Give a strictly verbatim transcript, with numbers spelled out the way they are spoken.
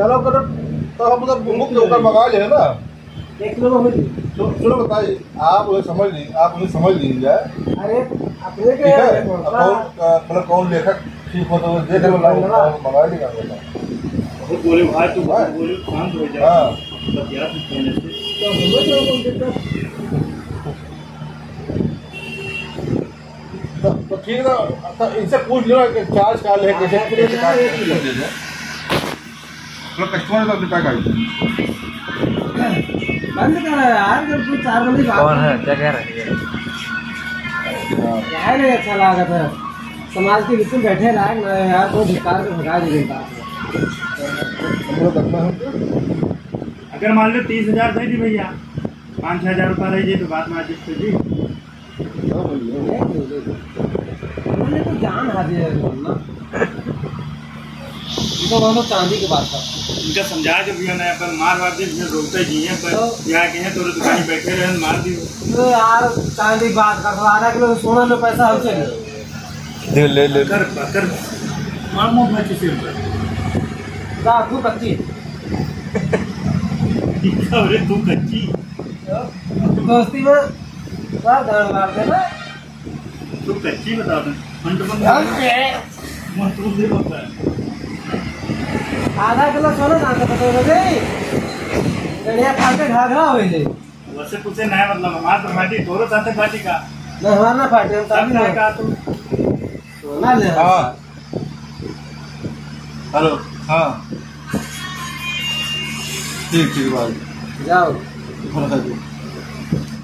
चलो, करो, तो हम तो मुफ्त होकर मंगा ले ना। एक किलो में हो जाए। सु-, सुनो, बताइए, आप उन्हें समझ ली-, आप उन्हें समझ लीजिए। अरे, अपने के ठीक है? यार, कौन अब सा? कौन, अ, मतलब, कौन लेखक ठीक हो तो देख लो, लाओ, धन्यवाद। मंगा लेगा, बोला। वो बोले, "भाई, तू हाँ। बोले, शांत हो जा।" हाँ। बस यार, तू कहने से। तो हम लोग को कौन दिक्कत? तो, तो ठीक है, तो इनसे पूछ लो कि चार्ज का ले, कैसे, हाँ, कैसे हाँ, चार्ज हाँ, करते हैं। थोड़ा कस्टमर का भी पैक आई। बंद करो यार, जब तू चार बजे बात कौन है? क्या कह रहा है ये? हाँ। क्या है, नहीं अच्छा लागत है। समाज के बीच में बैठे रहे ना यार, कोई धिक्कार के भगा दे देता। हम लोग अपना हम अगर मान लो तीस हजार दे दी भैया, पाँच हजार रुपया रह जाए तो बात में एडजस्ट कर दी। हाँ भैया। ले लो, ले लो। उन्होंने तो जान हाजिर है ना। ये तो मानो चांदी की बात है। इनका समझा के भी ना, अपन मार वार दे, फिर रोकते ही हैं, पर तो या कहें तो दुकान बैठे रहे, मार दियो। तो यार, चांदी की बात कर, तो आधा किलो सोना में पैसा हमसे ले। दे, ले, ले। कर, कर, मार मुंह में किसी को। जा, तू कच्ची। अरे, तू कच्ची। दोस्ती में बार गांड मार देना। तू कच्ची बता दे। हम तो बंद हम के मन तो दे बता। आधा किलो सोना दान तो पता लगे। गड़िया फाटे घाघरा हो जाए। वैसे तुझे नहीं, मतलब, हमारे तो फाटी, तोरो साथे फाटी का? नहीं, हमारा ना फाटे, हम सब शादी क्या में। कहा तू? सोना ले। हाँ। हेलो, हाँ। ठीक, ठीक, बाय। जाओ। हाँ, हाँ, जी।